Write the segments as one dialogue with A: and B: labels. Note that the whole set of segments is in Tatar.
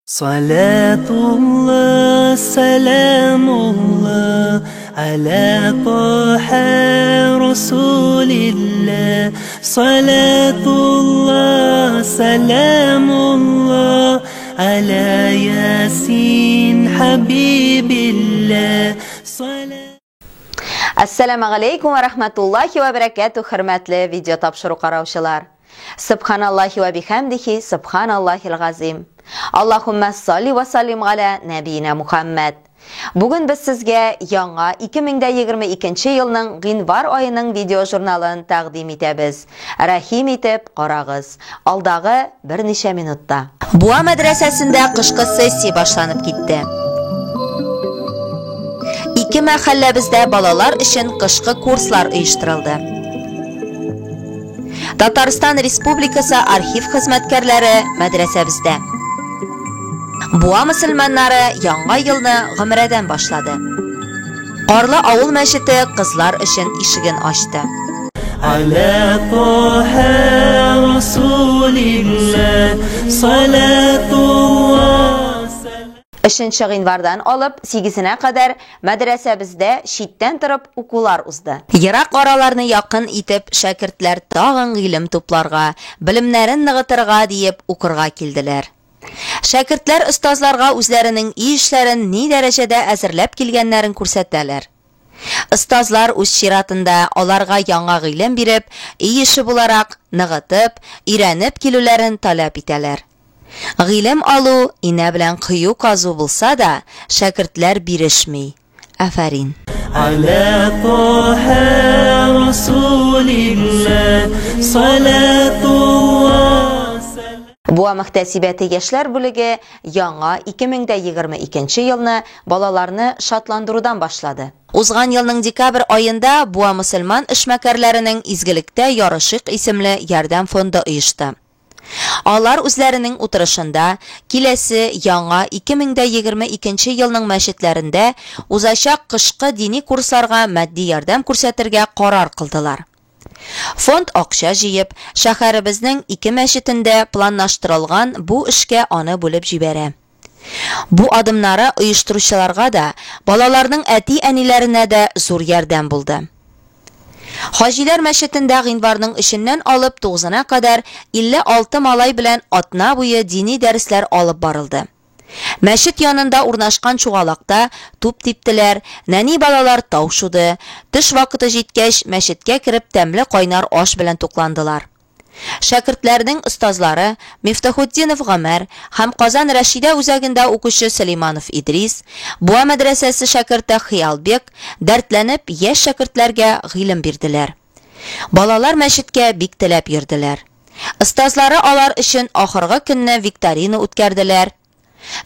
A: Салатулла, сәламулла, аля Таха Расулилла. Салатулла, сәламулла, аля Ясин Хабибилла.
B: Ассаламу алейкум ва рахматуллахи ва баракату, хөрмәтле видео тапшыру караучылар. Субханаллахи ва бихамдихи, субханаллахил газим. Аллахумма салли ва саллим аля нәбиина Мухаммад. Бүген без сезгә яңа 2022 елның гыйнвар аеның видео журналын тәкъдим итәбез. Рәхим итеп карагыз. Алдагы берничә минутта. Буа мәдрәсәсендә кышкы сессия башланып китте. Ике мәхәлләбездә балалар өчен кышкы курслар оештырылды. Татарстан Республикасы архив хезмәткәрләре мәдрәсәбездә. Буа мөселманнары яңа елны гомрәдән башлады. Карлы авыл мәчете кызлар өчен ишеген ачты.
A: Аля Таха Расулилла, салатулла.
B: Өченче гыйнвардан алып сигезенә кадәр мәдрәсәбездә читтән торып укулар узды. Ерак араларны якын итеп, шәкертләр тагын гыйлем тупларга, белемнәрен ныгытырга диеп укырга килделәр. Шәкертләр остазларга үзләренең өй эшләрен ни дәрәҗәдә әзерләп килгәннәрен күрсәтәләр. Остазлар үз чиратында аларга яңа гыйлем биреп, өй эше буларак ныгытып, өйрәнеп килүләрен таләп итәләр. Гыйлем алу инә белән кою казу булса да, шәкертләр бирешми. Афәрин.
A: Аля Таха Расулилла, салатулла.
B: Буа мөхтәсибәте яшьләр бүлеге яңа 2022 елны балаларны шатландырудан башлады. Узган елның декабрь аенда Буа мөселман эшмәкәрләренең Изгелектә ярышыйк исемле ярдәм фонды оешты. Алар үзләренең утырышында киләсе яңа 2022 елның мәчетләрендә узачак кышкы дини курсларга матди ярдәм күрсәтергә карар кылдылар. Фонд акча җыеп, шәһәребезнең ике мәчетендә планлаштырылган бу эшкә аны бүлеп җибәрә. Бу адымнары оештыручыларга да, балаларның әти-әниләренә дә зур ярдәм булды. Хаҗиләр мәчетендә гыйнварның өченнән алып тугызына кадәр 56 малай белән атна буе дини дәресләр алып барылды. Мәчет янында урнашкан чугалакта туп типтеләр, нәни балалар тау шуды, төш вакыты җиткәч, мәчеткә кереп тәмле кайнар аш белән тукландылар. Шәкертләрнең остазлары Мифтахутдинов Гомәр һәм Казан Рәшидә үзәгендә укучы Сөләйманов Идрис, Буа мәдрәсәсе шәкерте Хыялбек дәртләнеп яшь шәкертләргә гыйлем бирделәр. Балалар мәчеткә бик теләп йөрделәр. Остазлары алар өчен ахыргы көнне викторина үткәрделәр.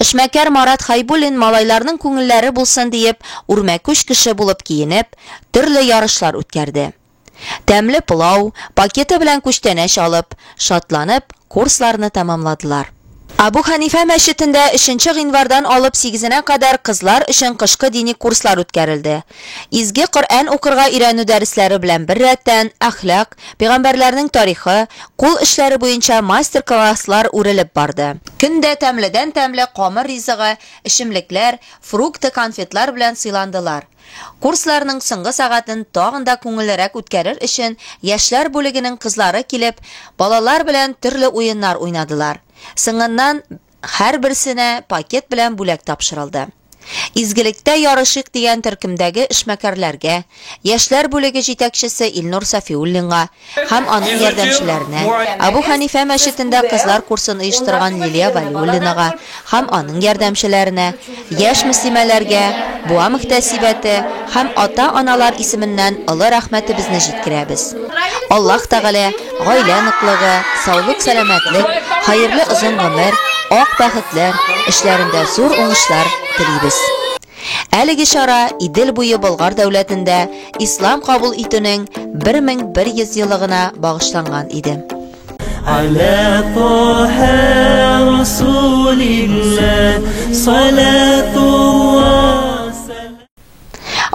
B: Эшмәкәр Марат Хайбуллин малайларның күңелләре булсын диеп, үрмәкүч кеше булып киенеп, төрле ярышлар үткәрде. Тәмле пылау, пакеты белән күчтәнәч алып, шатланып, курсларны тәмамладылар. Абу Ханифә мәчетендә өченче гыйнвардан алып сигезенә кадәр кызлар өчен кышкы дини курслар үткәрелде. Изге Коръән укырга өйрәнү дәресләре белән беррәттән, әхлак, пәйгамбәрләрнең тарихы, кул эшләре буенча мастер-класслар үрелеп барды. Көн дә тәмледән-тәмле камыр ризыгы, эчемлекләр, фрукты, конфетлар белән сыйландылар. Курсларның соңгы сәгатен тагын да күңеллерәк үткәрер өчен яшьләр бүлегенең кызлары килеп, балалар белән төрле уеннар уйнадылар. Соңыннан һәрберсенә пакет белән бүләк тапшырылды. Изгелектә ярышыйк дигән төркемдәге эшмәкәрләргә, яшьләр бүлеге җитәкчесе Илнур Сафиуллинга һәм аның ярдәмчеләренә, Абу Хәнифә мәчетендә кызлар курсын оештырган Лилия Вәлиуллинага һәм аның ярдәмчеләренә, яшь мөслимәләргә, Буа мөхтәсибәте һәм ата-аналар исеменнән олы рәхмәтебезне җиткерәбез. Аллаһ Тәгалә гаилә ныклыгы, саулык-сәламәтлек, хәерле озын гомер, ак бәхетләр, эшләрендә зур уңышлар телибез. Әлеге чара Идел буе Болгар дәүләтендә ислам кабул итүнең 1100 еллыгына багышланган иде.
A: Аля Таха Расулилла, салатулла.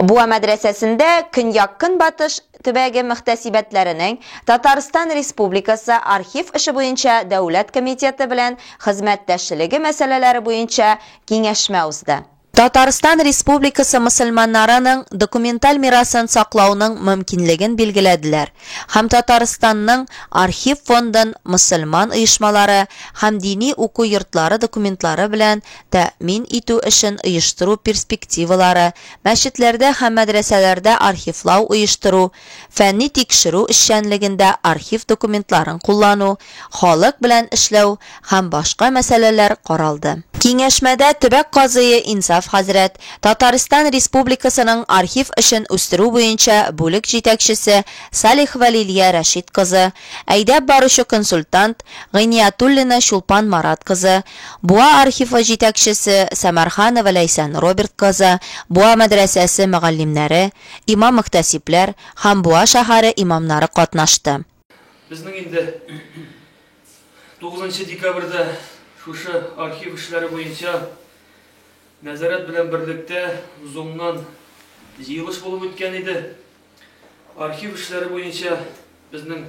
B: Буа мәдрәсәсендә көньяк-көнбатыш төбәге мөхтәсибәтләренең Татарстан Республикасы Архив эше буенча дәүләт комитеты белән хезмәттәшлеге мәсьәләләре буенча киңәшмә узды. Татарстан Республикасы мөселманнарының документаль мирасын саклауның мөмкинлеген билгеләделәр һәм Татарстанның архив фондын мөселман оешмалары һәм дини уку йортлары документлары белән тәэмин итү эшен оештыру перспективалары, мәчетләрдә һәм мәдрәсәләрдә архивлау оештыру, фәнни-тикшерү эшчәнлегендә архив документларын куллану, халык белән эшләү һәм башка мәсьәләләр каралды. Киңәшмәдә төбәк казые Инсаф хәзрәт, Татарстан Республикасының архив эшен үстерү буенча бүлек җитәкчесе Салихова Лилия Рәшит кызы, әйдәп баручы консультант Гыйниятуллина Чулпан Марат кызы, Буа архивы җитәкчесе Сәмәрханова Ләйсән Роберт кызы, Буа мәдрәсәсе мөгаллимнәре, имам-мөхтәсибләр һәм Буа шәһәре имамнары катнашты.
C: Безнең инде тугызынчы декабрьдә шушы архив эшләре буенча нәзарәт белән берлектә Zoom-нан җыелыш булып үткән иде. Архив эшләре буенча безнең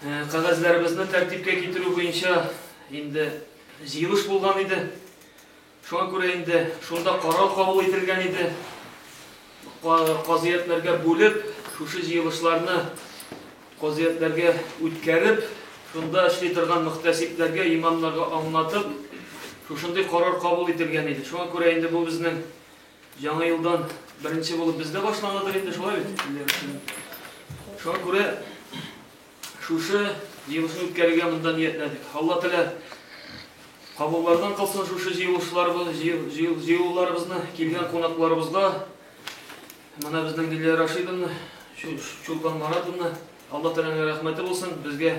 C: кәгазьләребезне тәртипкә китерү буенча инде җыелыш булган иде. Шуңа күрә инде шунда карар кабул ителгән иде. Казыятләргә бүлеп, шушы җыелышларны казыятләргә үткәреп, шунда эшли торган мөхтәсибләргә, имамнарга аңлатып, шушындый карар кабул ителгән иде. Шуңа күрә инде бу безнең Яңа елдан беренче булып бездә башланадыр инде, шулай бит? Шуңа күрә шушы җыелышны үткәрергә монда ниятләдек. Алла Тәгалә кабуллардан кылсын шушы җыелышларыбыз, җыелуларыбызны, килгән кунакларыбызга. Менә безнең Лилия Рашидовна, Чулпан Маратовна, Алла Тәгаләнең рәхмәте булсын, безгә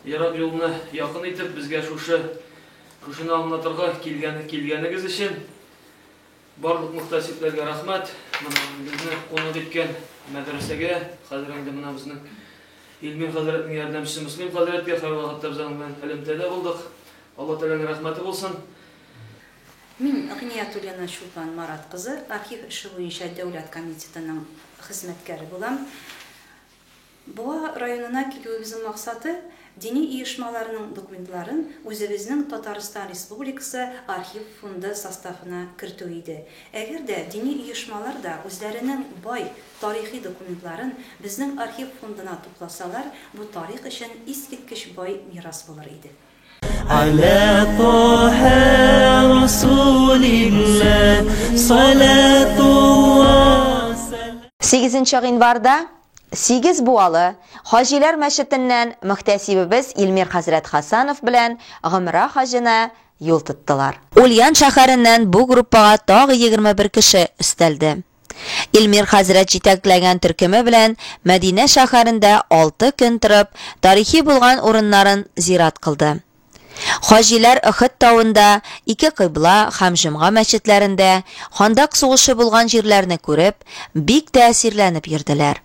C: ерак юлны якын итеп, безгә шушы шушыны аңлатырга килгән килгәнегез өчен. Барлык мөхтәсибләргә рәхмәт. Менә безне кунак иткән мәдрәсәгә, хәзер инде менә безнең Илмир хәзрәтнең ярдәмчесе Мөслим хәзрәткә, һәрвакытта без аның белән элемтәдә булдык. Алла Тәгаләнең рәхмәте булсын.
D: Мин Гыйниятуллина Чулпан Марат кызы, архив эше буенча дәүләт комитетының хезмәткәре булам. Буа районына килүебезнең максаты, дини оешмаларның документларын үзебезнең Татарстан Республикасы архив фонды составына кертү иде. Әгәр дә дини оешмалар да үзләренең бай тарихи документларын безнең архив фондына тупласалар, бу тарих өчен искиткеч бай мирас булыр иде.
A: Аля Таһа Расулилла, салатулла.
B: Сигезенче гыйнварда Сигез Буалы Хаҗиләр мәчетеннән мөхтәсибебез Илмир хәзрәт Хасанов белән Гомра хаҗына юл тоттылар. Ульян шәһәреннән бу группага тагы 21 кеше өстәлде. Илмир хәзрәт җитәкләгән төркеме белән Мәдинә шәһәрендә алты көн торып, тарихи булган урыннарын зират кылды. Хаҗиләр Өхед тавында, ике кыйбла һәм Җомга мәчетләрендә, Хандак сугышы булган җирләрне күреп, бик тәэсирләнеп йөрделәр.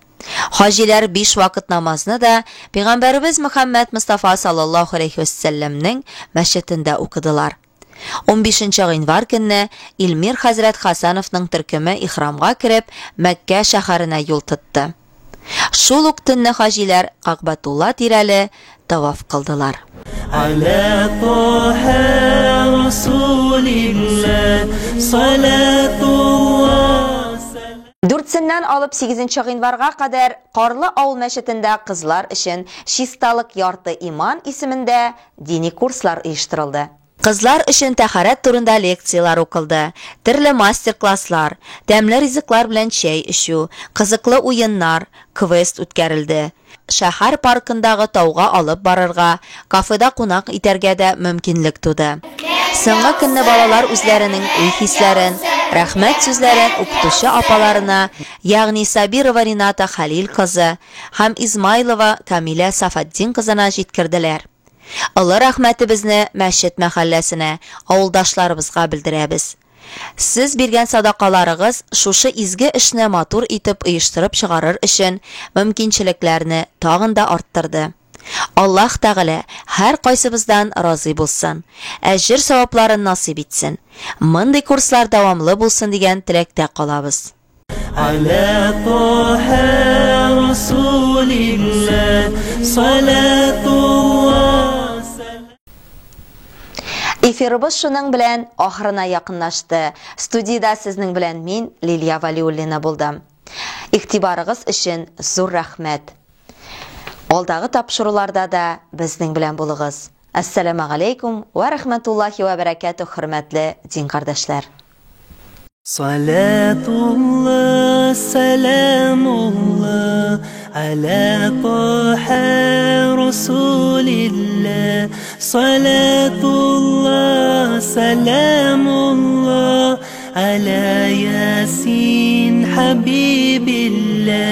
B: Хаҗиләр биш вакыт намазны да Пәйгамбәребез Мөхәммәд Мостафа саллаллаһу галәйһи вәссәламнең мәчетендә укыдылар. Унбишенче гыйнвар көнне Илмир хәзрәт Хәсәновның төркеме ихрамга кереп, Мәккә шәһәренә юл тотты. Шул ук төнне хаҗиләр Кәгъбәтулла тирәле таваф кылдылар.
A: Аля Таһа Расулилла, салатулла.
B: Дүртсеннән алып сигезенче гыйнварга кадәр Карлы авыл мәчетендә кызлар өчен Чисталык ярты иман исемендә дини курслар оештырылды. Кызлар өчен тәһарәт турында лекцияләр укылды, төрле мастер-класслар, тәмле ризыклар белән чәй эчү, кызыклы уеннар, квест үткәрелде. Шәһәр паркындагы тауга алып барырга, кафеда кунак итәргә дә мөмкинлек туды. Соңгы көнне балалар үзләренең уй-хисләрен, рәхмәт сүзләрен укытучы апаларына, ягъни Сабирова Рената Хәлил кызы һәм Измайлова Камилә Сафатдин кызына җиткерделәр. Олы рәхмәтебезне мәчет мәхәлләсенә, авылдашларыбызга белдерәбез. Сез биргән садакаларыгыз шушы изге эшне матур итеп оештырып чыгарыр өчен мөмкинчелекләрне тагын да арттырды. Аллаһ Тәгалә һәркайсыбыздан разый булсын, әҗер-савапларын насыйп итсен. Мондый курслар дәвамлы булсын дигән теләктә калабыз.
A: على طه رسول الله صلاة الله.
B: Эфирыбыз шуның белән ахырына якынлашты. Студиядә сезнең белән мин, Лилия Валиуллина булдым. Игътибарыгыз өчен зур рәхмәт. Алдагы тапшыруларда да безнең белән булыгыз. Әссәламегаләйкүм вә рәхмәтуллаһи вә бәрәкәтүһ, хөрмәтле дин кардәшләр.
A: Салатулла, сәламулла аля Таһа Расулилла. Салатулла, сәламулла аля Ясин Хабибилла.